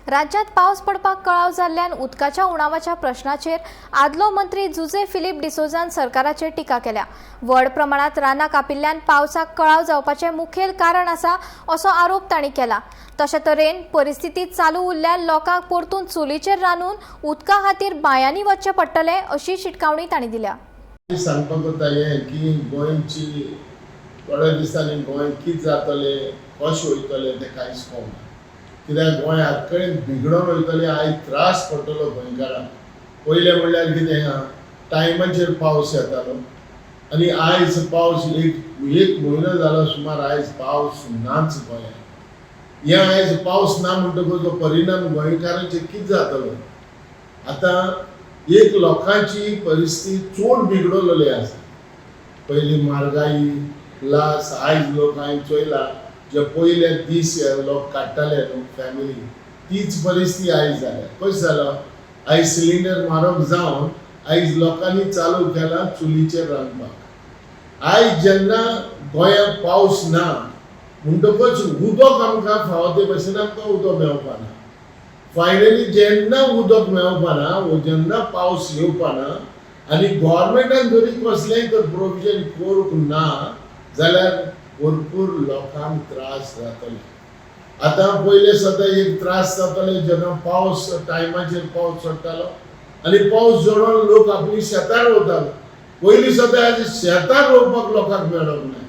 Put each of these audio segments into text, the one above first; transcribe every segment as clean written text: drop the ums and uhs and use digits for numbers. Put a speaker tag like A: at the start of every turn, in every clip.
A: राज्यांत पावस पडपाक कळाव जाल्ल्यान उदकाच्या उणावाच्या प्रश्नाचेर आदलो मंत्री जुझे फिलीप डिसोझान सरकाराचेर टिका केल्या. व्हड प्रमाणात रानां कापिल्ल्यान पावसाक कळाव जावपाचें मुखेल कारण आसा असो आरोप तांणी केला. तशे तरेन परिस्थिती चालू उरल्यार लोकांक परतून चुलीचेर रांदून उदका खातीर बांयांनी वचचें पडटलें अशी शिटकावणी तांणी दिल्या.
B: सांगपाक वता हें की गोंयची थोड्या दिसांनी गोंय कितें जातलें, कशें वयतलें तें कांयच कळना. कित्याक गोंय हात कडेन बिगडोन वयतलें. आयज त्रास पडटलो गोंयकारांक. पयलें म्हणल्यार कितें आहा, टायमाचेर पावस येतालो आनी आयज पावस एक एक म्हयनो जालो सुमार आयज पावस नाच गोंयांत. हें आयज पावस ना म्हणटकूच जो परिणाम गोंयकारांचेर कितें जातलो? आतां एक लोकांची परिस्थिती चड बिगडलेली आसा. पयलीं म्हारगाई प्लस आयज लोक हांवें चोयला, जे पयले दीस लोक काडटाले न्हू फॅमिली, तीच परिस्थिती आयज जाल्या. कशें जालो, आयज सिलिंडर म्हारग जावन आयज लोकांनी चालू केलां चुलीचेर रांदपाक. आयज जेन्ना गोंयांत पावस ना म्हणटकच उदक आमकां फावो ते भशेन आमकां उदक मेळपाना. फायनली जेन्ना उदक मेळपाना वो जेन्ना पावस येवपाना आनी गव्हर्मेंटान जरी कसलेंय तर प्रोविजन करूंक ना जाल्यार भरपूर लोकांक त्रास जातले. आतां पयले सदां एक त्रास जाताले जेन्ना पावस टायमाचेर पावस चडटालो आनी पावस झडोवन लोक आपली शेतां रोवताले. पयलीं सदां आयज शेतां रोवपाक लोकांक मेळोंक ना.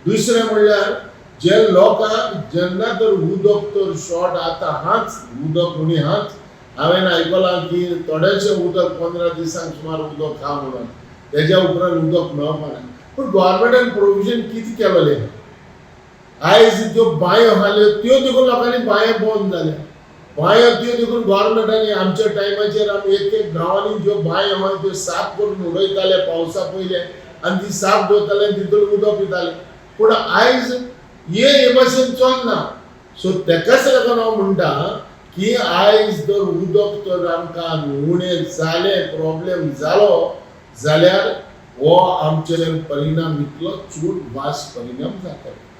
B: दुसरें म्हणल्यार जे लोकांक जेन्ना तर उदक तर शॉर्ट आतां हाच उदक उणी हाच. हांवें आयकलां की थोडेशें उदक 15 दिसांक सुमार उदक आहा म्हणून, तेज्या उपरांत उदक मेळपाना. पूण गव्हर्मेंटान प्रोविजन कितें केलेलें? आयज ज्यो बांयो आसल्यो त्यो देखून लोकांनी बांयो बंद जाल्या. बांयो त्यो देखून गव्हर्मेंटांनी आमच्या टायमाचेर आमी एक एक गांवांनी ज्यो बांयो आहा त्यो साफ करून उडयताले पावसा पयले आनी ती साफ दवरताले आनी तितून उदक पिताले. पूण आयज हे भाशेन चलना. सो तेकाच लागून हांव म्हणटा की आयज जर उदक तर आमकां उणें जालें, प्रॉब्लेम जालो जाल्यार हो आमचेर परिणाम इतलो चड वास परिणाम जातलो.